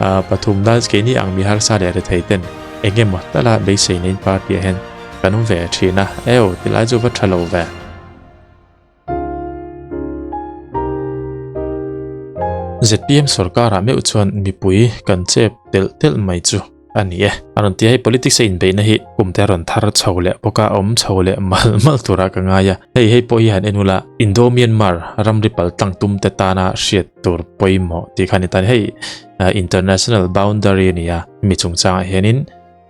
Pathumna keini ang mi harsa leh rethei ten eng emaw tala beisei neiin party ah hian kan awm ve thin a, eo tilai chu va tha lo ve. ZPM sorkarah meuh chuan mipui kan chep telh telh mai chu a ni e. A rawn ti a, hei politics a inbeihna hi kum te a rawn thar chho leh bawk a, awm chho leh mal mal turah ka ngai a. Hei hei pawh hi han en ula, Indo-Myanmar ramri paltlang tum te tana hriat tur pawimawh tih kha a ni ta a ni. Hei international boundary a ni a, mi chungchangah hianin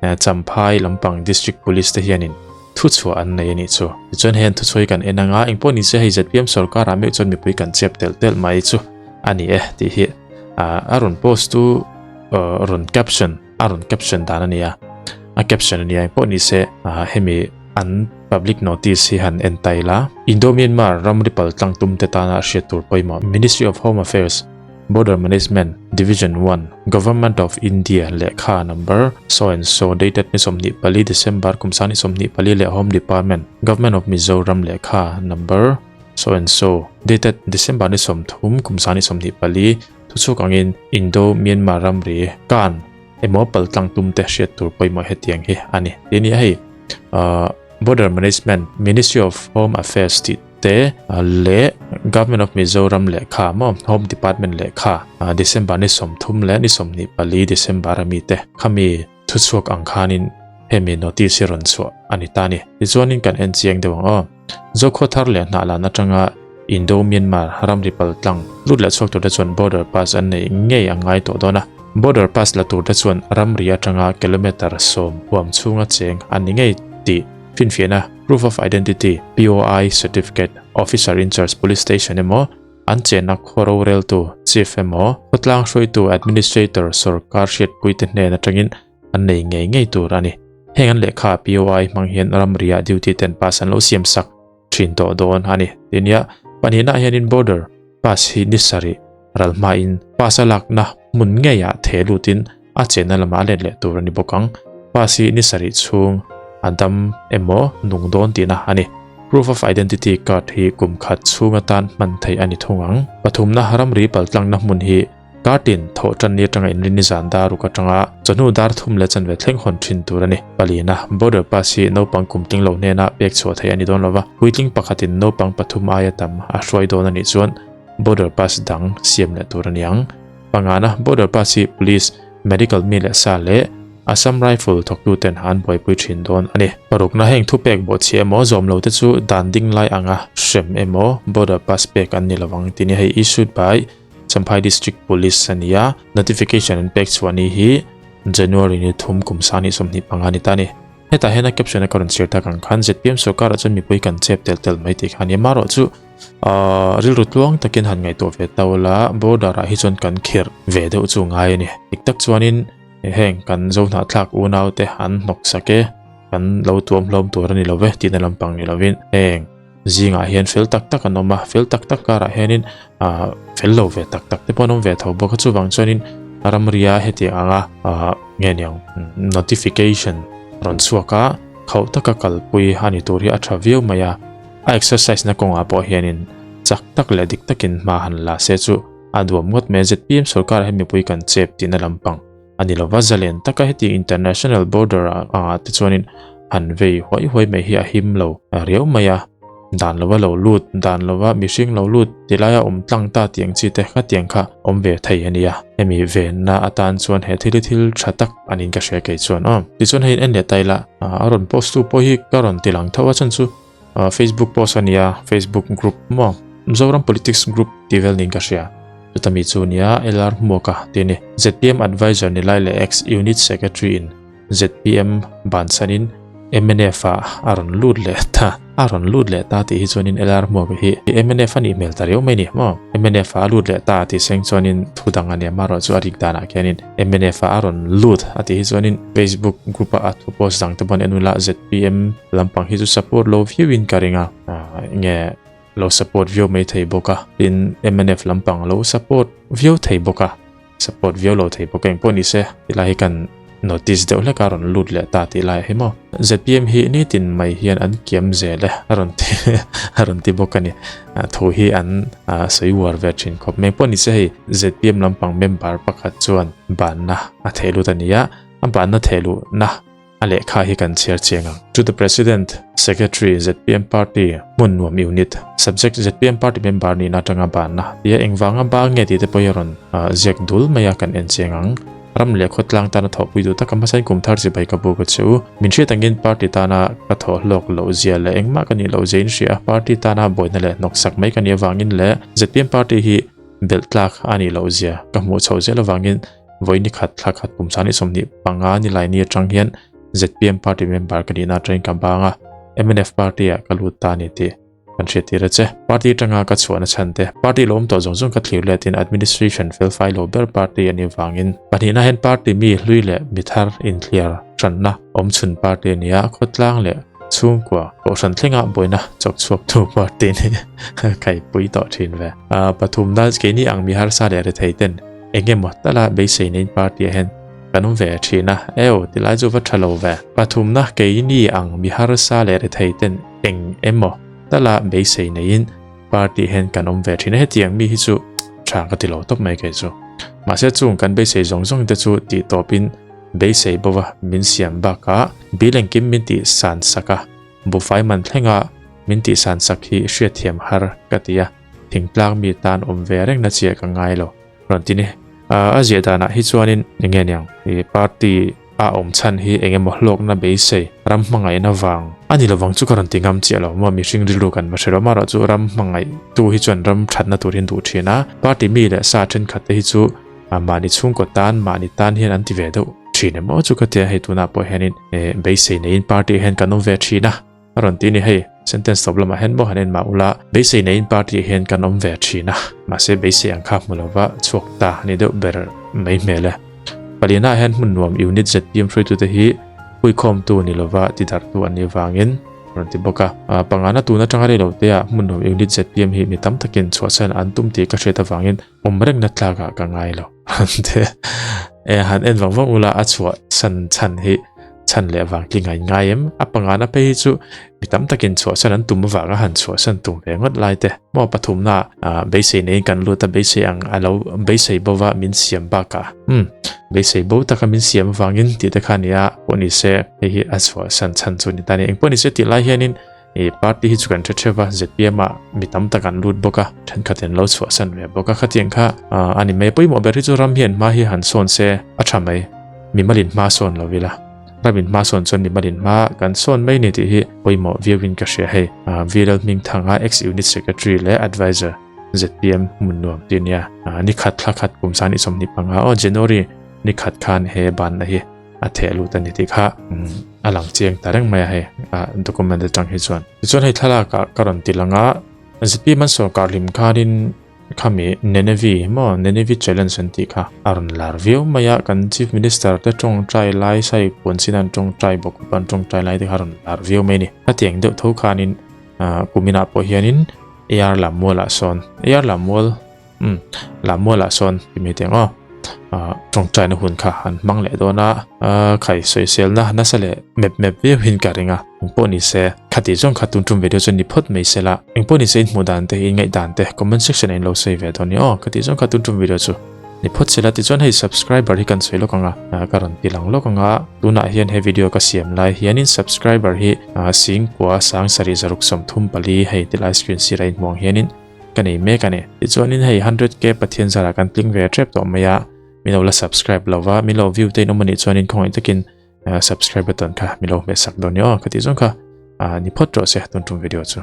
Champhai lampang District Police te hianin thuchhuah an nei a nih chu. Tichuan hei an thuchhuah hi kan en anga, engpawh ni se hei ZPM sorkarah meuh chuan mipui kan chep telh telh mai chu a ni e tih hi a rawn post tu rawn caption a rawn caption dan a ni a, a caption a nia engpawh ni se hemi an public notice hi han en ta ila. Indo-Myanmar ramri paltlang tum te tana hriat tur pawimawh Ministry of Home Affairs Border Management, Division One, Government of India lehkha number so and so dated ni 24 December kum sani 24 leh Home Department, Government of Mizoram lehkha number so and so dated December ni 30 kum sani 24 thuchhuak angin Indo-Myanmar ramri kan emaw paltlang tum te hriat tur pawimawh hetiang hi a ni. Tih a ni a hei Border Management, Ministry of Home Affairs tih te leh Government of Mizoram lehkha maw Home Department lehkha December ni 30 leh ni 24 December ami te khami thuchhuak ang khanin hemi notice hi rawn chhuah a ni ta a ni. Tichuanin kan en chiang deuh ang aw. Zokhua thar leh hnah lan atanga Indo-Myanmar ramri paltlang lut leh chhuak turte chuan border pass an neih ngei a ngai tawh dawn a. Border pass la turte chuan ramri atanga kilometre 10 huam chhunga cheng an ni ngei tih finfiahna Proof of Identity, POI, Certificate, Officer in Charge Police Station emaw, an chenna khaw roreltu, Chief emaw, khawtlang hruaitu, Administrator, sorkar hriatpuite hnen atangin an nei ngei ngei tur a ni. Heng an lehkha POI hmang hian ramriah duty ten pass an lo siam sak thin tawh dawn a ni. Tinia, pahnihnah hianin border pass hi ni sarih ral hmain pass a lakna hmun ngeiah theh lutin a chenna lamah a let leh tur a ni bawk ang. Pass hi ni sarih chhung a dam emaw nung dawn tihna a ni. Proof of Identity card hi kum khat chhung atan hman theih a ni thung ang. Pathumna ramri paltlangna hmun hi kartin thawh tan ni atanga inrin ni zan dar ruk atanga chawhnu dar thum leh chanve thleng hawn thin tur a ni. Palina, Border Pass hi naupang kum tling lo hnena pek chhuah theih a ni dawn lova, puitling pakhatin naupang pathum aia tam a hruai dawn a nih chuan Border Pass dang siam leh tur a ni ang. Pangana, Border Pass hi Police, Medical mi leh sa leh Assam Rifle thawktuten an buaipui thin dawn a ni. Parukna, Heng thupek bawhchhiah emaw zawm lo te chu dan ding lai anga hrem emaw Border Pass pek an ni lovang tih ni. Hei issued by Champhai District Police a ni a, notification an pek chhuah ni hi January ni thum kum sani 25 ni ta a ni. Hetah hian a caption a ka rawn chhiar tak ang khan ZPM sorkarah chuan mipui kan chep tel tel mai tih kha a ni. Amaherawh chu rilru tluang takin han ngaihtuah ve tau la, border ah hi chuan kan khirh ve deuh chu ngai a ni. Dik tak chuanin heng kan zo hnahthlak unau te an hnawk sak e, kan lo tuam hlawm tur a ni lo ve tihna lampang ni lovin heng zingah hian fel tak tak an awm a, fel tak tak karah hianin fel lo ve tak tak te pawh an awm ve tho bawk a, chuvang chuanin ramria hetiang anga nge niang notification rawn chhuak a, khauh taka kalpui a ni tur hi a tha viau mai a, a exercise na kawngah pawh hianin chak tak leh dik takin hma han la se chu a duam ngawt mai a, zpm sorkar ah hian mipui kan chep tihna lampang a ni lova, zalen taka heti international border angah te chuanin han vei huai huai mai hi a him lo riau mai a, dan lova lo lut, dan lova mihring lo lut ti laia awm tlang ta tih ang chi te kha tiang kha awm ve thei a nia, hemi venna atan chuan he thil hi thil tha tak a niin ka hria kei chuan aw. Tichuan hei en leh ta ila, a rawn post tu pawh hi ka rawn ti lang tho a chhan chu Facebook post a nia, Facebook group maw Mizoram Politics Group tih vel niin ka hria. Chuta mi chu nia LR Hmuaka tih a ni. ZPM Advisor ni lai leh ex Unit Secretary in ZPM bansanin mnf ah a rawn lut leh ta. A rawn lut leh ta tih hi chuanin LR Hmuaka hi mnf a nih hmel ta riau mai ni maw. Mnf ah a lut leh ta tih seng chuanin thu dang a nia marawh chu a rik danah khianin mnf ah a rawn lut a tih hi chuanin Facebook group ah a thu post dang te pawh an en ula ZPM lampang hi chu support lo viauin ka ring a, nge lo support viau mai thei bawk a, tin mnf lampang lo support viau thei bawk a, support viau lo thei bawk a, engpawh ni se tilai hi kan notice deuh hlek a rawn lut leh ta tih lai hi maw. ZPM hi nitin mai hian an kiam zel e a rawn ti a rawn ti bawk a ni. Thu hi an sawi uar ve thin khawp mai. Pawh nise hei ZPM lampang member pakhat chuan banna a theh lut a ni a, a banna theh luhna a lehkha hi kan chhiar chiang ang. To the President, Secretary, ZPM Party, Hmun Nuam Unit, Subject, ZPM Party Member nihna atanga banna tia engvanga ba nge tih te pawh hi a rawn ziak dul mai a kan en chiang ang. Ram leh khawtlang tana thawhpui duh taka hmasain kum thar chibai ka buk a che u. Min hriat angin party tana ka thawh hlawk loh zia leh engmah ka nih loh zia in hria a, party tana buaina leh hnawksak mai ka nih avangin leh ZPM party hi belh tlak a nih loh zia ka hmuh chhoh zel avangin vawi ni khat thla khat kum sani 25 ni lai ni atang hian ZPM party member ka nihna atangin ka bang a, mnf party ah ka lut ta a ni tih kan hriat tir a che. Party atanga ka chhuahna chhan te, party lo awm tawh zawng zawng ka thlir letin administration fel fai lo ber party a nih vangin pahnihna hian party mi hlui leh mi thar inthliar hranna awm chhun party a ni a, khawtlang leh chhungkua kohhran thlenga buaina chawk chhuak tu party ni kaipui tawh thin ve. Pathumna keini ang mi harsa leh rethei ten Eng emaw tala beisei neiin party ah hian kan awm ve thin a, eo tilai chu va tha lo ve. Pathumna keini ang mi harsa leh rethei ten eng emaw tala beisei neiin party ah hian kan awm ve thin a, hetiang mi hi chu tha ka ti lo tawp mai kei chu. Mahse chung kan beisei zawng zawng te chu tih tawpin beisei bova min siam bakah bil engkim min tih san sak a, buhfai man thlenga min tih san sak hi hriatthiam har ka ti a. Thingtlang mi tan awm ve reng na chiah ka ngai lo. Rawn ti ni. A ziah danah hi chuanin eng nge niang i party a awm chhan hi eng emaw hlawkna beisei ram hmangaihna vang a ni lovang chu ka rawn ti ngam chiah lo maw mihring rilru kan va hre lo amaherawh chu ram hmangaih tu hi chuan ram thatna tur hian duh thin a party mi leh sa thenkhat te hi chu mahni chhungkaw tan mahni tan hian an ti ve deuh thin em aw chu ka tia hei tunah pawh hianin beisei neiin party ah hian kan awm ve thin a. A rawn ti a ni hei, sentence tawp lamah hian maw han en mah ula, beisei neiin party ah hian kan awm ve thin a, mahse beisei ang kha hmu lova chhuak ta a ni deuh ber mai hmel e. Paliana ah hian hmun nuam unit ZPM hruaitute hi huikhawmtu ni lova tidarhtu an nih avangin a rawn ti bawk a. Pangana tun atanga rei lo te ah hmun nuam unit ZPM hi mi tam takin chhuahsan an tum tih ka hriat avangin awm rengna tlakah ka ngai lo. E han en vang vang ula a chhuah san chhan hi chhan leh vang ki ngai ngai em a pangana phei hi chu mi tam takin chhuah san an tum avanga han chhuah san tum ve ngawt lai te maw pathumna beisei neiin kan lut a beisei ang a lo beisei bova min siam bakah um beisei bo taka min siam avangin tih te kha nia pawh ni se hei hi a chhuah san chhan chu ni ta ni engpawh ni se tih lai hianin I party hi chu kan hre theuh va, ZPM ah mi tam tak an lut bawk a, thenkhat in lo chhuahsan ve bawk a, khatiang kha a ni mai. Pawimawh ber hi chu ram hian hma hi han sawn se a tha mai, mimalin hma sawn lo ila, ramin hma sawn chuan mimalin hma kan sawn mai ni tih hi pawimawh viau in ka hria hei. VLL Hmingthanga ex unit secretary leh adviser ZPM hmun nuam tih a nia, ni khat thla khat kum 2025 aw January ni khat khan he banna hi a theh lut a ni tih kha a lang chiang ta reng mai a hei a document atang hi chuan. Tichuan hei thlalak ah ka rawn ti lang a ZPM an sawrkar hlim khanin khami Nenevi maw Nenevi challenge an tih kha a rawn lar viau mai a kan chief minister te tawngtai lai sai puan sin an tawngtai bawk an tawngtai lai te kha a rawn lar viau mai a ni. Hetiang deuh tho khanin kuminah pawh hianin AR Lammualah sawn AR Lammual Umm Lammualah sawn ti mai teh ang aw ah tawngtaina hun kha an hmang leh dawn a ah khai sawiselna nasa leh mep mep viau hin ka ring a engpawh ni se khati zawng kha tun tum video chu ni phawt mai sela engpawh ni se in hmuh dan te in ngaih dan te comment section ah in lo sawi ve dawn nia aw khati zawng kha tun tum video chu ni phawt sela tichuan hei subscriber hi kan sawi lawk ang a ah ka rawn ti lang lawk ang a tunah hian he video ka siam lai hianin subscriber hi ah singkua sangsarih zaruk 34 hei tilai screen sirah in hmuh ang hianin Ka nei mek a ni. Tichuanin hei 100k Pathian zarah kan tling ve tep tawh mai a, min lo la subscribe lo va, min lo view te in awm a nih chuanin khawngaih takin subscribe button kha min lo hmeh sak dawn ni aw, ka tih zawng kha ni phawt rawh se tun tum video chu.